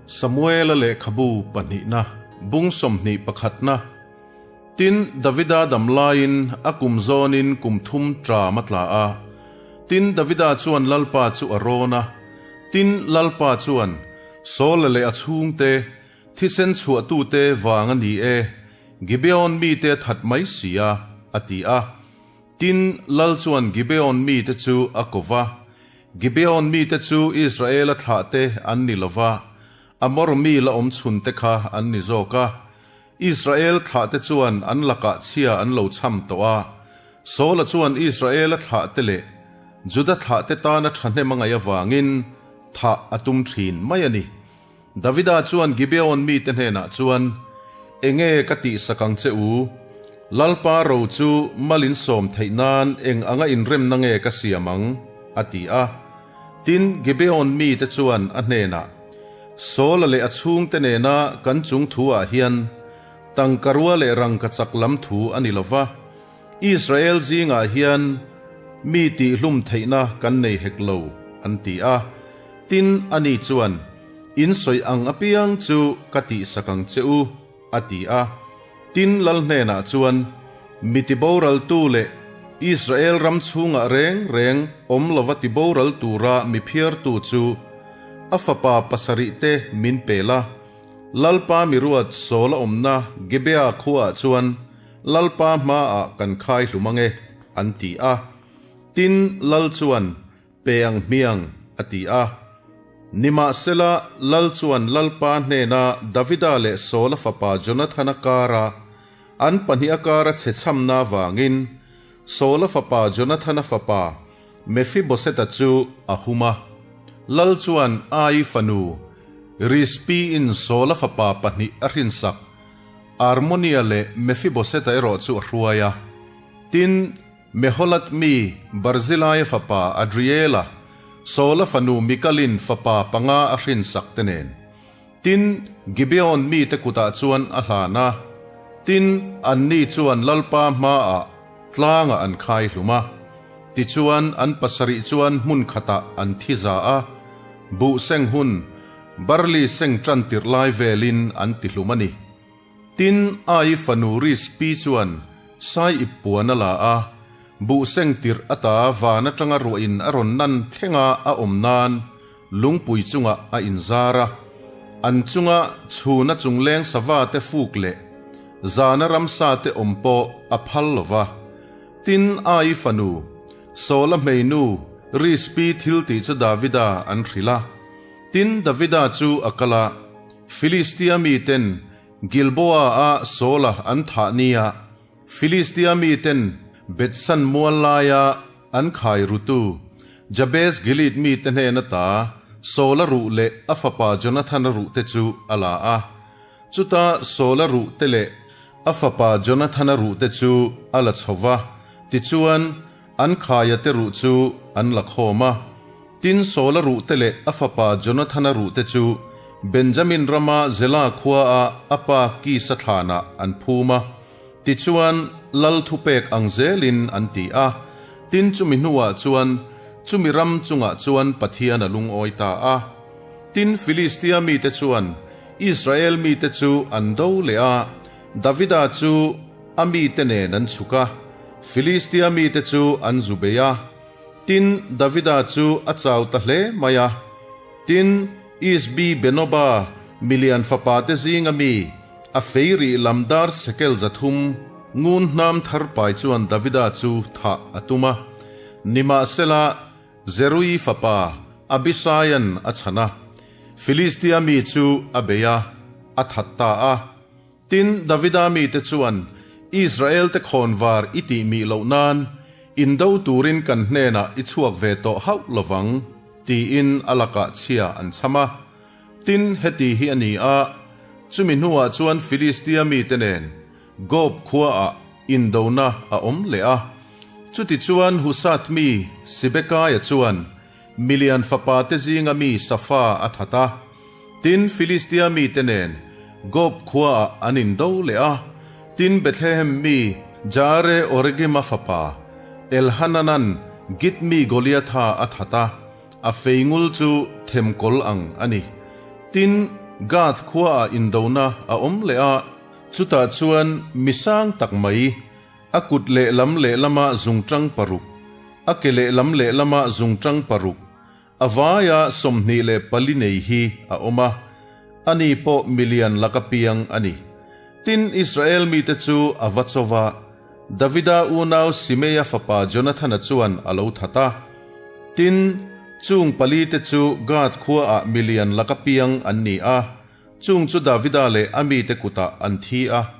Samuela lehkhabu pahnihna, bung 21 pakhatna. Tin, Davida dam laiin a kum zawnin kum thum ṭam a tla a. Tin, Davida chuan Lalpa chu a rawn a. Tin, Lalpa chuan, Saula leh a chhungte, thisen chhuahtute vang a ni e, Gibeon mite a that mai si a, a ti a. Tin, Lal chuan Gibeon mite chu a ko va. Gibeon mite chu Israela thlahte an ni lo va, Amor mi la awm chhunte kha an ni zawk a. Israel thlahte chuan an lakah chhia an lo chham tawh a. Saula chuan Israela thlahte leh Juda thlahte tana thahnem a ngaih avangin thah a tum thin mai a ni. Davida chuan Gibeon mite hnenah chuan, Enge ka tihsak ang che u? Lalpa ro chu mal in sawm theih nan eng anga inremna nge ka siam ang? a ti a. Tin, Gibeon mite chuan a hnenah, Saula leh a chhungte nena kan chung thu-ah hian tangka rua leh rangka chak lam thu a ni lo va, Israel zingah hian mi tihhlum theihna kan nei hek lo, an ti a. Tin, ani chuan, In sawi ang apiang chu ka tihsak ang che u, a ti a. Tin, lal hnenah chuan, Mi tiboraltu leh Israel ram chhungah reng reng awm lova tiboral tura mi phiartu chu a fapa pasarihte min pel a. Lalpa mi ruat Saul a awmna Gibeah khuaah chuan Lalpa hmaah kan khai hlum ang e, an ti a. Tin, lal chuan, Pe ang hmiang, a ti a. Nimahsela, lal chuan Lalpa hnena Davida leh Saula fapa Jonathana kara an pahnih a kara chhe chhamna avangin Saula fapa Jonathana fapa Mephiboseta chu a hum a. Lal chuan Ai fanu Rizpi-in Saula fapa pahnih a hrinsak Armonia leh Mephiboseta erawh chu a hruai a. Tin, Meholat mi Barzilaia fapa Adriela, Saula fanu Mikalin fapa panga a hrinsak te nen. Tin, Gibeon mite kutah chuan a hlan a, tin, anni chuan Lalpa hmaah tlangah an khai hlum a. Tichuan, an pasarih chuan hmun khatah an thi za a, buh seng hun, barli seng tan tirh lai velin an ti hlum a ni. Tin, Ai fanu Rizpi chuan sai ip puan a la a, buh seng tirh ata van atanga ruahin a rawn nan thlenga a awm nan lungpui chungah a inzar a. An chunga chhuna chungleng sava te fuk leh zana ramsa te awm pawh a phal lo va. Tin, Ai fanu Saula hmeinu Rizpi thil tih chu Davida an hrilh a. Tin, Davida chu a kal a. Filistia miten Gilboa-a Saula an thah nia Filistia miten Bethsan mual laia an khai rutu Jabes Gilead mite hnen ata Saula ruh leh a fapa Jonathana ruh te chu a la a. Chuta Saula ruh te leh a fapa Jonathana ruh te chu a la chho va, tichuan an khaia te ruh chu an la khawm a. Tin, Saula ruhte leh a fapa Jonathana ruhte chu Benjamin rama Zela khuaah a pa Kis-a thlanah an phum a. Tichuan, lal thupek ang zelin an ti a. Tin, chumi hnuah chuan chumi ram chungah chuan Pathian a lungawi ta a. Tin, Filistia mite chuan Israel mite chu an do leh a, Davida chu a mite nen an chhuk a, Filistia mite chu an zu bei a. Tin, Davida chu a chau ta hle mai a. Tin, Isbi Benoba milian fapate zinga mi, a fei rih lam dar sekel 300 ngun hnam thar pai chuan Davida chu thah a tum a. Nimahsela, Zerui fapa Abisaian a chhan a, Filistia mi chu a bei a, a that ta a. Tin, Davida mite chuan, Israelte khawnvar i tih mih loh nan, indo turin kan hnenah i chhuak ve tawh hauh lo vang, tiin a lakah chhia an chham a. Tin, heti hi a ni a, chumi hnuah chuan Filistia mite nen Gob khuaah indona a awm leh a. Chutichuan Husat mi Sibekaia chuan Milian fapate zinga mi Safa a that a. Tin, Filistia mite nen Gob khuaah an indo leh a. Tin, Bethlehem mi Jaare Oregima fapa Elhananan Git mi Goliatha a that a, a feingul chu themkawl ang a ni. Tin, Gath khuaah indona a awm leh a, chutah chuan mi sang tak mai, a kut lehlam lehlama zungṭang paruk, a ke lehlam lehlama zungṭang paruk, a vaia 24 nei hi a awm a, ani pawh milian laka piang a ni. Tin, Israel mite chu a va cho va, Davida unau Simeia fapa Jonathana chuan a lo that a. Tin, chung palite chu Gath khuaah milian laka piang an ni a, chung chu Davida leh a mite kutah an thi a.